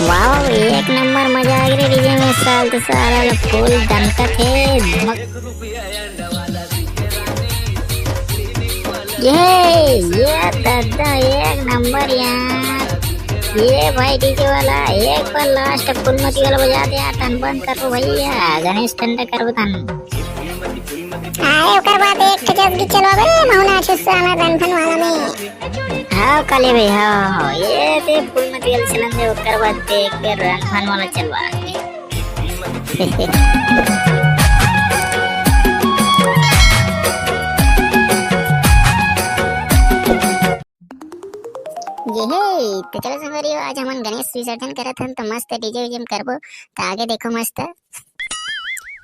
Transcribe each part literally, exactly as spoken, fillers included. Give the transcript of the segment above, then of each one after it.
वाह, एक नंबर मजा आ गे रे डीजे में। साल तो सारा ला फुल दमकत हे। ये, ये दादा, एक नंबर यार। ये भाई डीजे वाला, एक बार लास्ट फुलमती वाला बजा दे यार, तन बंद कर भैया, गणेश ठंडा कर बता। अरे ओकर बाद एक ठे जब गीत चलवाबे रे, महुना छुस्सा में रंधन वाला में। हाँ, काले भाई, हाँ, हाँ, ये दे फुलमती वाला चलन दे, ओकर बाद दे एक बेर रंधन वाला चलवा। ये हे, तो चलो संगवारी हो, आज हमन गणेश विसर्जन करत हन, तो मस्त डीजे वीजे में करबो, तो आगे देखो मस्त।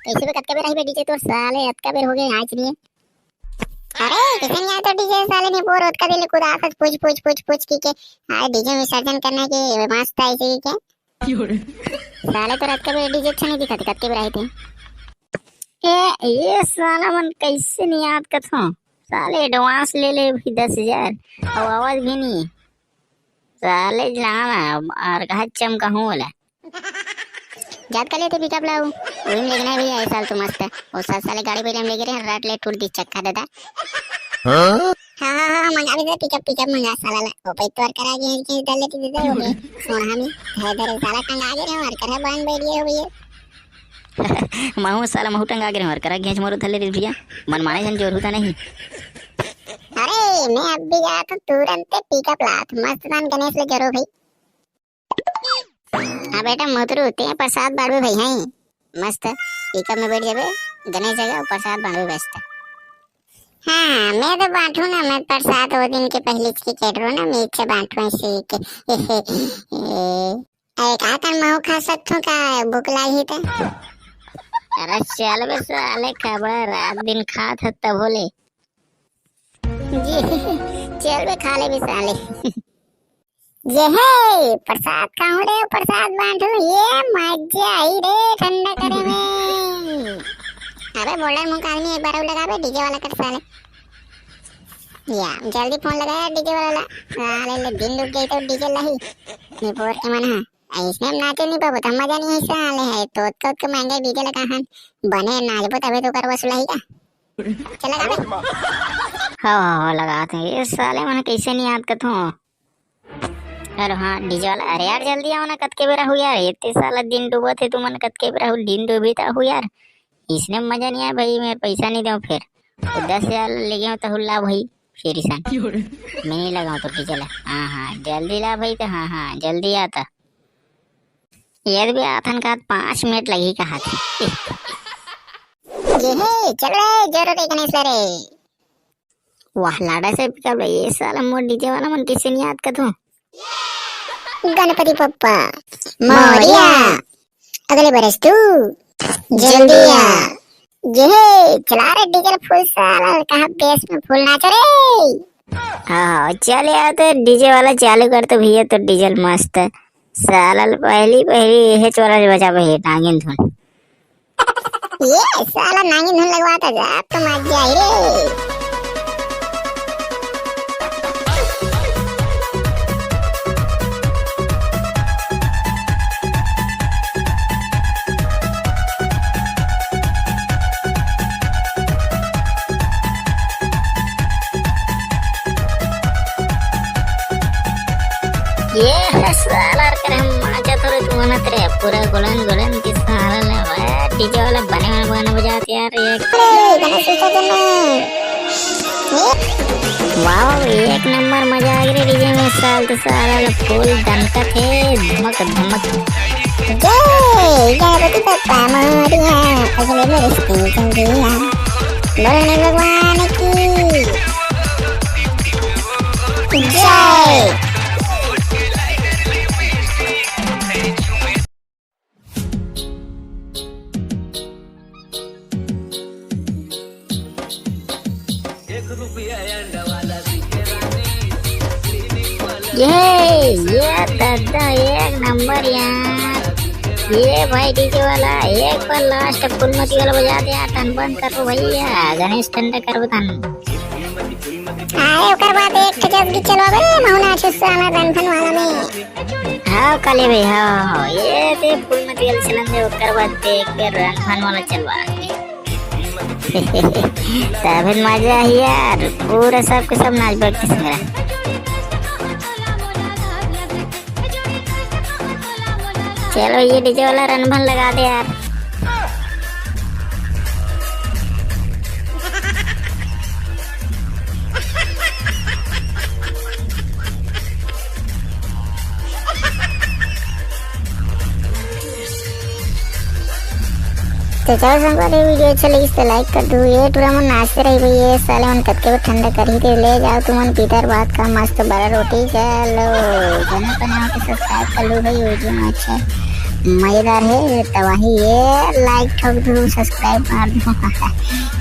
कैसे भी कतका बेर आही बे डीजे तोर साले, अतका बेर हो गए आज नहीं। अरे, किसे नहीं आया तो डीजे साले नहीं बोर, ओतका बेर ले कुदात हस, पूछ, पूछ, पूछ, पूछ की के, आज डीजे विसर्जन करना के मस्त है इसी के। साले तो रात का भी डीजे अच्छा नहीं दिखाते, कतके बेर आए थे। ए, ये साला मन कैसे नहीं याद करथो? साले एडवांस ले ले भी दस हजार, और आवाज भी नहीं। साले जाना और कहा चमकाहूँ वाला। जात का लेते पिकअप लाऊ, वही में लेगना है भैया, इस साल तो मस्त है। वो साल साले गाड़ी पहले हम लेके रहे, रात ले टूट दी चक्का दादा। हाँ? हाँ, हाँ, हाँ, मंगा भी दे, पिकअप, पिकअप मंगा साला ला। ओ भाई, तोर करा घेंच घेंच डाल लेती दे दे, ओमे सोना में। है दे रे, साला टंगा गे रे, मार कर है, बांध बैठ गए हो भैया। महू साला महू टंगा गे रे, मार करा घेंच मारो थले रे भैया। मन माने जन जोर होता नहीं। अरे, मैं अब भी जात हूँ, तुरंत पिकअप लात, मस्त नाम गणेश ले जरो भाई। हाँ बेटा मोतरू, ते प्रसाद बांटबे भाई, हैं मस्त पिकअप में बैठ जाबे, गणेश जगह प्रसाद बांटबे मस्त। हाँ, मैं तो बांटू ना, मैं प्रसाद वो दिन के पहले के कैटरो ना, मैं इच्छा बांटू ऐसे के। अरे का कर महू खा सकथो का, भूख लागी त। अरे चल बे साले, खबर रात दिन खात ह तब होले। जी, चल बे खा ले बे साले। ये है प्रसाद, कहूँ रे प्रसाद बांटू, ये मजा आई रे ठंडा करे में। अबे बोल्डर मुंह का आदमी, एक बार और लगाबे डीजे वाला कर साले। या जल्दी फोन लगा यार डीजे वाला ला। साले ले दिन डूब जाई तो डीजे लाही। नहीं बोर के मन हा। ऐसने हम नाचे नहीं पाबो, त मजा नहीं है साले है। तो तो के महंगे डीजे लगा हन। बने नाचबो तबे तो करवा सुलाही का। चला गा बे। हो, हो, हो, लगात हे। ये साले मन कैसे नहीं याद करथो? अरे हाँ, डीजे वाला, अरे यार, जल्दी आओ ना, कतके बेरा हो यार, इतने साला दिन डूबत हे, तुमन कतके बेरा हो, दिन डूबी ता हो यार, इसने मजा नहीं आया भाई, मेरे पैसा नहीं दो फिर, वो दस हजार ले गया तो हुल्ला भाई, फिर इसान, मैं नहीं लगाऊँ तो डीजे ला, हाँ हाँ, जल्दी ला भाई, तो हाँ हाँ, जल्दी आता, ये भी आथन का पाँच मिनट लगी कहा था। ये हे, चल रे, जोर रे गणेश रे। वाह, लाडा से पिकअप ले, ये साला मोर डीजे वाला मन कैसे नहीं याद करथो? गणपति बप्पा मोरिया, अगले बरस तू जल्दी आ। ये हे, चला रे डीजे फुल साला, कहाँ बेस में फुल नाच रे। हाँ, चल यार, तो डीजे वाला चालू कर तो भैया, तो डीजे मस्त। साला पहली, पहली ये चोरा बजा भाई, नागिन धुन। ये साला नागिन धुन लगवाता जा, अब तो मजा आई रे। ये है साला कर हम माचा थोड़े तू बनत रे, पूरा गोलन गोलन के साला ले, डीजे वाला बने बने बजाते यार, ये अरे, गणेश विसर्जन में। वाह, एक नंबर मजा आ गे रे डीजे में, साल तो सारा ला फुल दमकत हे, धमक धमक। जय गणपति बप्पा मोरिया, अगले बरस तू जल्दी आ। बोलो गणेश भगवान की जय। ये, ये दादा एक नंबर यार। ये भाई डीजे वाला एक बार लास्ट फुलमती वाला बजा दे यार, तन बंद करो भैया, गणेश ठंडा करो तन। आए, ओकर बाद एक ठे जब गीत चलवाबे, महू नाचहूँ साला रनफन वाला में। हाँ, काले भाई, हाँ, हाँ, ये दे फूल मत गेल चलन दे, ओकर बाद देख के रनफन वाला चलवा। तभी मजा ही यार, पूरा सब के सब नाच बैठ के संग। चलो, ये डीजे वाला रनफन लगा दे यार। तो चलो संगवारी, वीडियो अच्छा लगिस तो लाइक कर दू। ये टूरा मन नाचते रही भाई, ये साले मन कतके ठंडा करही ते। ले जाओ तुमन पीतर भात खा, मस्त बड़ा रोटी। चलो, जाना तो नहीं होके सब्सक्राइब कर लो भाई, वीडियो में अच्छा मजेदार है तबाही। ये लाइक ठोक दू, सब्सक्राइब मार दू।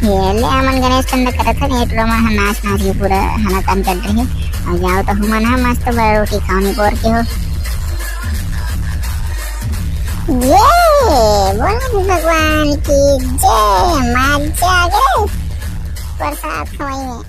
ये ले हमन गणेश ठंडा करत हन, ये टूरा मन ह नाच नाच के पूरा हना कान कर रही। और जाओ तो हुमन ह मस्त बड़ा रोटी खाओ, नहीं बोर के हो। जय बोले भगवान की जय। मजा आ गए प्रसाद खवाई में।